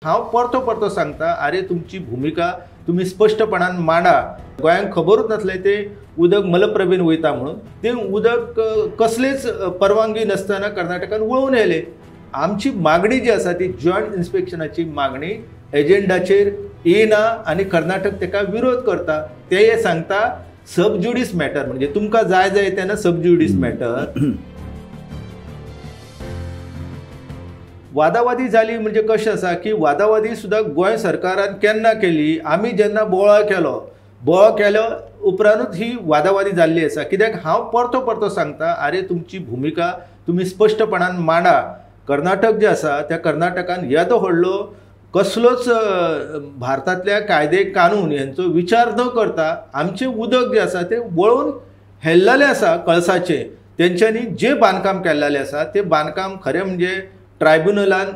हांव परतो परतो सांगता, आरे तुमची भुमिका तुमी स्पश्टपणान मांडा. गोंयांक खबरूच नासलें तें उदक मलप्रभेन वयता म्हणून. तें उदक कसलेच परवानगी नासतना कर्नाटकान वळोवन येयलें. आमची मागणी जी आसा ती जॉयंट इन्स्पेक्शनाची मागणी एजेंडाचेर येना आनी कर्नाटक ताका विरोध करता. ते सांगता सब ज्युडीस मॅटर, म्हणजे तुमकां जाय जाय तेन्ना सब ज्युडीस मॅटर. वादावादी जाली म्हणजे कशें आसा की वादावादी सुद्दां गोंय सरकारान केन्ना केली, आमी जेन्ना बोवाळ केलो, बोवाळ केलो उपरांतूच ही वादावादी जाल्ली आसा. कित्याक हांव परतो परतो सांगता, आरे तुमची भुमिका तुमी स्पश्टपणान मांडा. कर्नाटक जें आसा त्या कर्नाटकान येदो व्हडलो कसलोच भारतांतल्या कायदे कानून हेंचो विचार न करता आमचें उदक जें आसा तें वळोवन हेल्लेलें आसा कळसाचें. तेंच्यांनी जें बांदकाम केल्लेलें आसा तें बांदकाम खरें म्हणजे ट्रायब्युनलान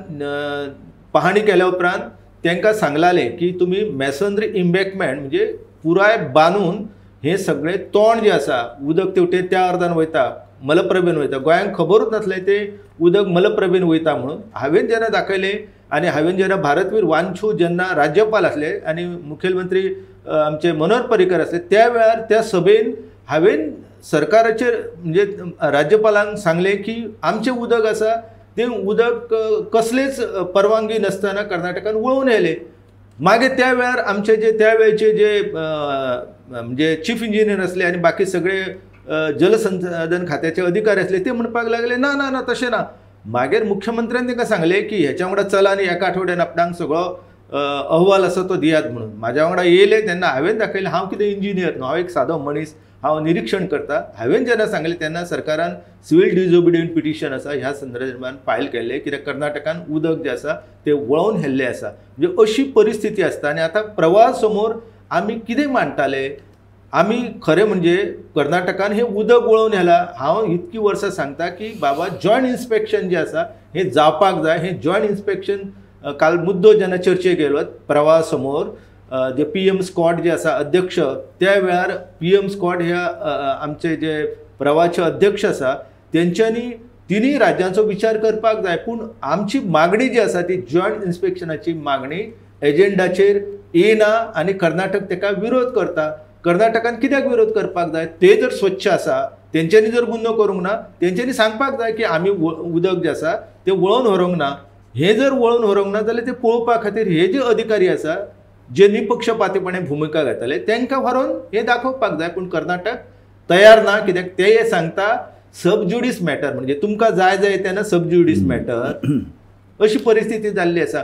पहाणी केल्या उपरांत तांकां सांगलालें की तुमी मॅसनरी इम्बॅकमेंट म्हणजे पुराय बांदून हें सगळें तोंड जें आसा उदक तेवटेन त्या अर्दान वयता, मलप्रभेन वयता. गोंयांक खबरूच नासलें तें उदक मलप्रभेन वयता म्हणून. हांवें जेन्ना दाखयलें आनी हांवें जेन्ना भारतवीर वांछू जेन्ना राज्यपाल आसले आनी मुखेलमंत्री आमचे मनोहर पर्रीकर आसले त्या वेळार त्या सभेन हांवें सरकाराचेर म्हणजे राज्यपालांक सांगलें की आमचें उदक आसा तें उदक कसलेच परवानगी नासतना कर्नाटकान वळोवन येयलें. मागीर त्या वेळार आमचे जे त्या वेळचे जे म्हणजे चीफ इंजिनियर आसले आनी बाकी सगळे जलसंसाधन खात्याचे अधिकारी आसले ते म्हणपाक लागले ना ना ना तशें ना. मागीर मुख्यमंत्र्यान तांकां सांगलें की हेच्या वांगडा चला आनी एका आठवड्यान आपणाक सगळो अहवाल आसा तो दियात म्हणून. म्हाज्या वांगडा येयले तेन्ना हांवें दाखयलें हांव कितें इंजिनियर न्हू, हांव एक सादो मनीस, हांव निरिक्षण करता. हांवें जेन्ना सांगलें तेन्ना सरकारान सिवील डिसओबिडियंट पिटिशन आसा ह्या संदर्भान फायल केल्लें, कित्याक कर्नाटकान उदक जें आसा तें वळोवन हेल्लें आसा. म्हणजे अशी परिस्थिती आसता आनी आतां प्रवाह समोर आमी कितें मांडटाले, आमी खरें म्हणजे कर्नाटकान हें उदक वळोवन हेलां. हांव इतकीं वर्सां सांगता की बाबा जॉयंट इन्स्पेक्शन जें आसा हें जावपाक जाय. हें जॉयंट इन्स्पेक्शन काल मुद्दो जेन्ना चर्चेक येयलो प्रवाह समोर जे पी एम स्कॉट जे आसा अध्यक्ष, त्या वेळार पी एम स्कॉट ह्या आमचे जे प्रवाहाचे अध्यक्ष आसा तेंच्यांनी तिनूय राज्यांचो विचार करपाक जाय. पूण आमची मागणी जी आसा ती जॉयंट इन्स्पेक्शनाची मागणी एजेंडाचेर येना आनी कर्नाटक ताका विरोध करता. कर्नाटकान कित्याक विरोध करपाक जाय? ते जर स्वच्छ आसा, तेंच्यांनी जर गुन्हो करूंक ना, तेंच्यांनी सांगपाक जाय की आमी उदक जें आसा तें वळोवन व्हरूंक ना. हें जर वळोवन व्हरूंक ना जाल्यार तें पळोवपा खातीर हे जे अधिकारी आसा जे निपक्षपातीपणे भुमिका घेतले तांकां व्हरून हें दाखोवपाक जाय. पूण कर्नाटक तयार ना, कित्याक ते सांगता सब ज्युडीस मॅटर, म्हणजे तुमकां जाय जाय तेन्ना सब ज्युडीस मॅटर. अशी परिस्थिती जाल्ली आसा.